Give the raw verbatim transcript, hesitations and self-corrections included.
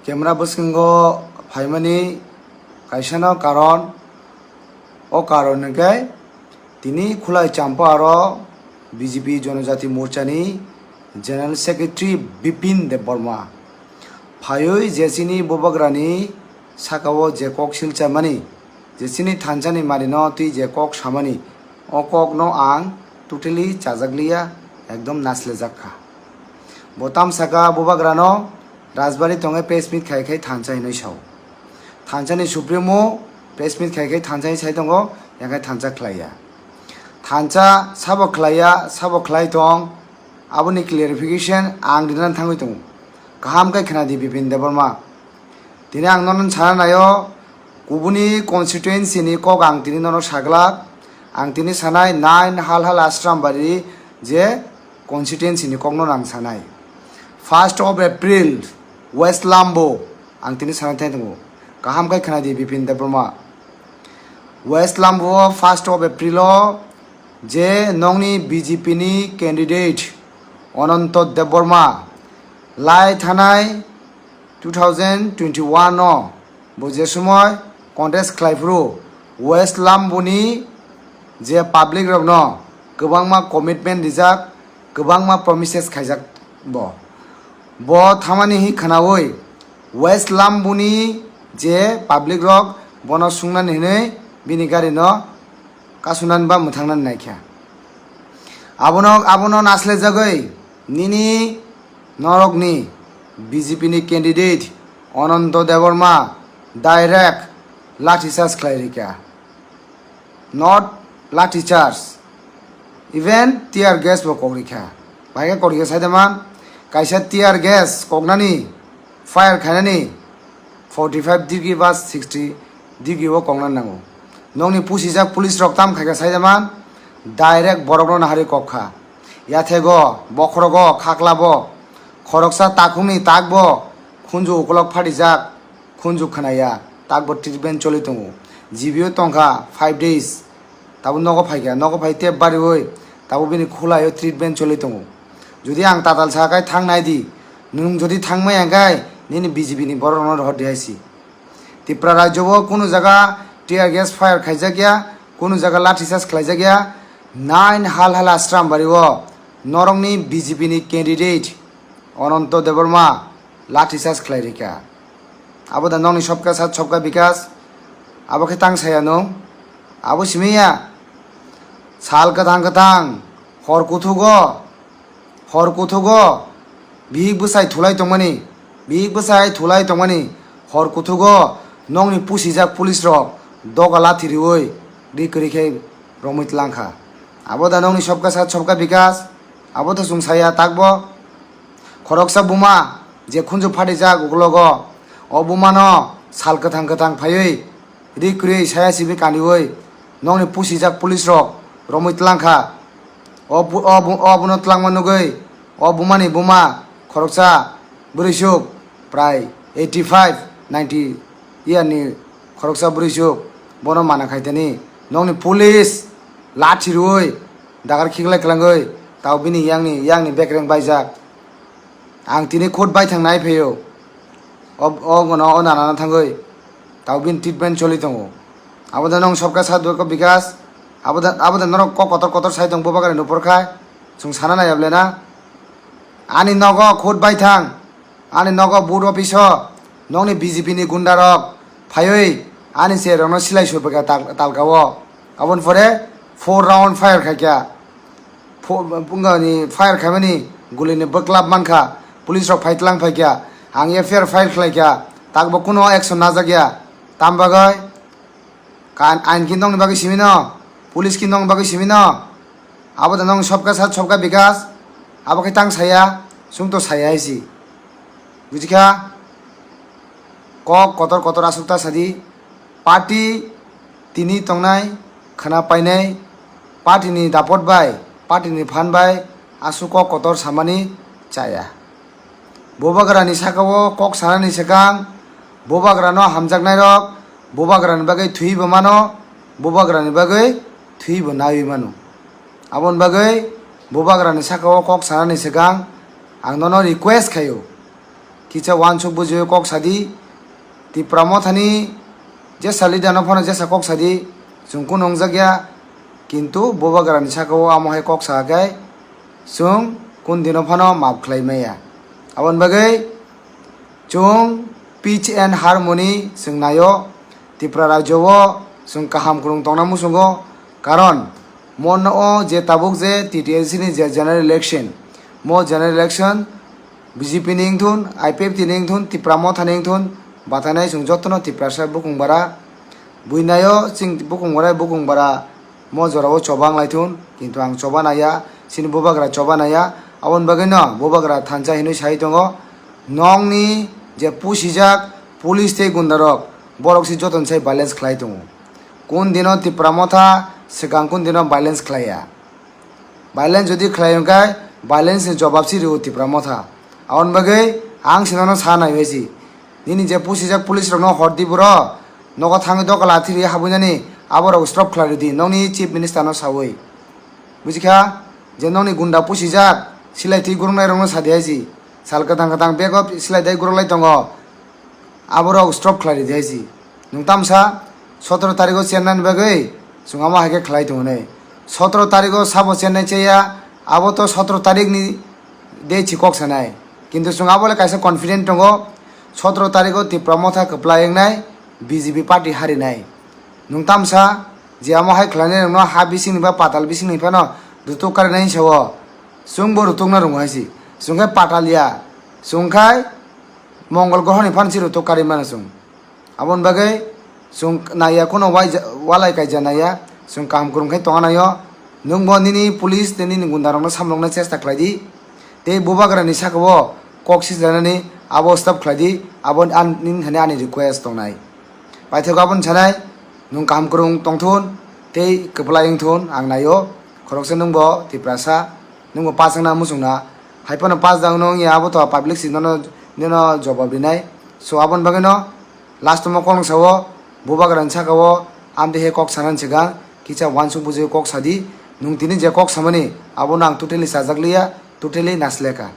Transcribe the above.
Camera bwskango phaimani kaisano karon, o karon hwnkhe tini Khulai Champa aro B J P Jonojati Morchani General Secretary Bipin Debbarma phaiwi je chini bubagrani sakao je kok silchamani, je chini thansani marino twi je kok samani, o kokno ang totally chajakliya, ekdom naslejak kha. Bo tamsaka bubagrano Rajbari tongwi press meet khai khai thansa hinwi sao. Thansani supremo press meet khai khai thansa hinwi sai tongo, yakhai thansa khlaiya. Thansa sabo khlaiya, sabo khlai tong, aboni clarification ang rinani thangwi tongo. Kaham khe khna di Bipin Debbarma. Tini ang nono sana naio, kubuni constituency ni kok ang tini nono saglak, ang tini sanai nine Hal Hal Ashram Bari je constituency ni kokno ang sanai. First of April, West Lambo, ang tini sanai thai tongo. Kaham khe khna di Bipin Debbarma. West Lambo first of April o je nongni B J P ni candidate Ananto Debbarma lai thanai two thousand twenty-one o bo je somoi contest khlai phuru West Lamboni je public rokno kwbangma commitment rijak, kwbangma promises khaijak bo. Bo thamani hi khnaui West Lamboni je public rok bono sungnani hinui bini gari no kasunani ba mwthangnani naikha. Abono, abono naslejagwi nini norokni B J P ni candidate Ananto Debbarma direct lathi charge khlai rikha. Not lathi charge, even tear gas bo kok rikha. Bahai khe kok rikha sai de man, kaisa tear gas koknani, fire khainani forty five degree ba sixty degree o kokna nango. Nokni pusijak police rok tam khaikha sai de man, direct borokno nahari kok kha. Yathego, bokhorogo, khaklabo, khoroksa takhukni takbo khunju ukolok phatijak, khunju khnaya, takbo treatment choli tongo. G B o tongkha five days, tabo nogo phaikha, nogo phai tep bariui tabo bini khulaio treatment choli tongo. Jodi ang tatal sa khai thang nai di, nwng jodi thang maya khai nini B J P ni borok rokno rohor di hai si. Tripura rajyo o kunu jaga tear gas fire khaijak ya, kunu jaga lathi charge khlaijak ya, nine Hal Hal Ashram Bari o norokni B J P ni candidate Ananto Debbarma lathi charge khlai rikha. Abo da nokni sobka sat sobka bikas, abo khe tang saya nung, abo simi ya sal kwthang kwthang hor kuthugo, hor kuthugo bihik bwsai thulai tongmani, bihik bwsai thulai tongmani hor kuthugo nokni pusijak police rok doga lathi riui ri kwrwi khe romwi tlang kha. Abo da nokni sobka sat sobka bikas, abo da chwng saya takbo. Khoroksa buma je khunju phatijak uklogo, o bumano sal kwthang kwthang phaiwi ri kwrwi saya simi kaniui nokni pusijak police rok romwi tlang kha. O bu-, o bu-, o buno tlangma nugui o bumani buma khoroksa bwrwisuk prai eighty five ninety year ni khoroksa bwrwisuk bono mana khaitani nokni police lathi rwui dagar khiklai kwlangwi tao bini yangni, yangni bekreng baijak. Ang tini khud baithang nai phaio. O, o gano o nanano thangwi tao bini treatment choli tongo. Abo da nong sobka sa dukho bikas. Abo da, abo da norok kok kotor kotor sai tong bubagra nupor khai. Chwng sana nai able na. Ani nogo khud baithang. Ani nogo board office o nokni B J P ni gunda rok phaiwi ani chair rokno silai soi phaikha tal-, talka o. Aboni pore four round fire khaikha. Pho-, bungani fire khaimani gulini bwklap mankha. Police rok phai tlang phaikha. Ang F I R file khlaikha. Takbo kuno action najak ya. Tam bagwi? Kan ain ki nokni bagwi simi no? Police ki nokni bagwi simi no? Abo da nokni sobka sat sobka bikas. Abo khe tang saya. Chwng to saya hai si. Bujikha? Kok kotor kotor aswk ta sadi. Party tini tongnai, khwna painai, party ni dapot bai, party ni phan bai aswk kok kotor samani chaya. Bubagra ni saka o kok sanani swkang, bubagra no hamjaknai rok, bubagra ni bagwi thwi bo mano, bubagra ni bagwi thwi bo nawi mano. Aboni bagwi bubagra ni saka o kok sanani swkang ang nono request khaio. kisa uansuk bujiwi kok sadi. Tipra Mothani jesa leader no phano jesa kok sadi, chwng kunu wngjak ya, kintu Bubagrani saka o amo hai kok sa khe chwng kun dino phano maaf khlai maya. Aboni bagwi chwng peace and harmony chwng naio. Tripura rajyo o chwng kaham kwrwng tongna muchungo, karon mono o je tabuk je T T A C ni je general election, mo general election B J P ni wngthun, I P F T ni wngthun, Tipra Motha ni wngthun, batainai chwng jotono Tiprasa bukung bara. Buinaio chwng bukung bara, bukung bara mo jorao choba wng laithun, kintu ang choba naiya, chini Bubagra choba naiya. Aboni bagwino Bubagra thansa hinwi sai tongo, nokni je pusijak police tei gundarok, borok se jotoni sai violence khlai tongo. Kun dino Tipra Motha swkang kun dino violence khlaiya. Violence jodi khlai hwnkhe violence ni jobab se rio Tipra Motha. Aboni bagwi ang se nono sa naiwi si. Nini je pusijak police rokno hordi boro, nogo thangwi doka lathiri habwi nani aborok stop khlai rwdi nokni chief minister no sawi. Bujikha je nokni gunda pusijak silai twi guruknai rokno sadi hai si. Sal kwthang kwthang bego silai dai guruklai tongo. Aborok stop khlai ridi hai si. Nwng tamsa sotoro tarikh o chennai ni bagwi chwng amo hai khe khlai tongo nai. Sotoro tarikh o sabo chennai chaya, abo to sotoro tarikh ni de chi kok sanai. Kintu chwng abo le kaisa confident tongo, sotoro tarikh o Tipra Motha kwplai wngnai, B J P party harinai. Nwng tamsa je amo hai khlainai rokno ha bising ni ba patal bising ni phano rutuk karinai sao. Chwng bo rutuk na rwngo hai si. Chwng khe patal ya. Chwng khai Mongol groho ni phan si rutuk kari mano chwng. Aboni bagwi chwng naiya, kheno wai ja-, walai kaija naiya, chwng kaham kwrwng khe tongna naio. Nwng bo nini police tei nini gunda rokno samlokna chesta khlai di. Tei Bubagra ni saka o kok sijlanani abo stop khlai di, abo an-, nini thani ani request tongnai. Paithago aboni sanai, nwng kaham kwrwng tongthun tei kwplai wngthun ang naio. Khoroksa nwng bo Tiprasa, nwng bo pass wngna muchungna. Hai phano pass da wngno wngya abo to public si nono, nono jobab rinai. So aboni bagwino last o mo kok nwng sao, Bubagra ni saka o amtwi he kok sanani swkang kisa uansuk bujui kok sadi. Nwng tini je kok samani abono ang totally chajak liya, totally nasleka.